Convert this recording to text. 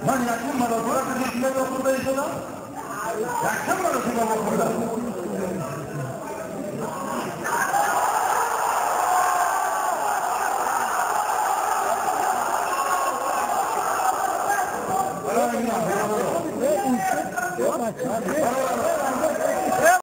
Ман якум маротиба ки шумо хӯрда истодам, якум маротиба хӯрдам.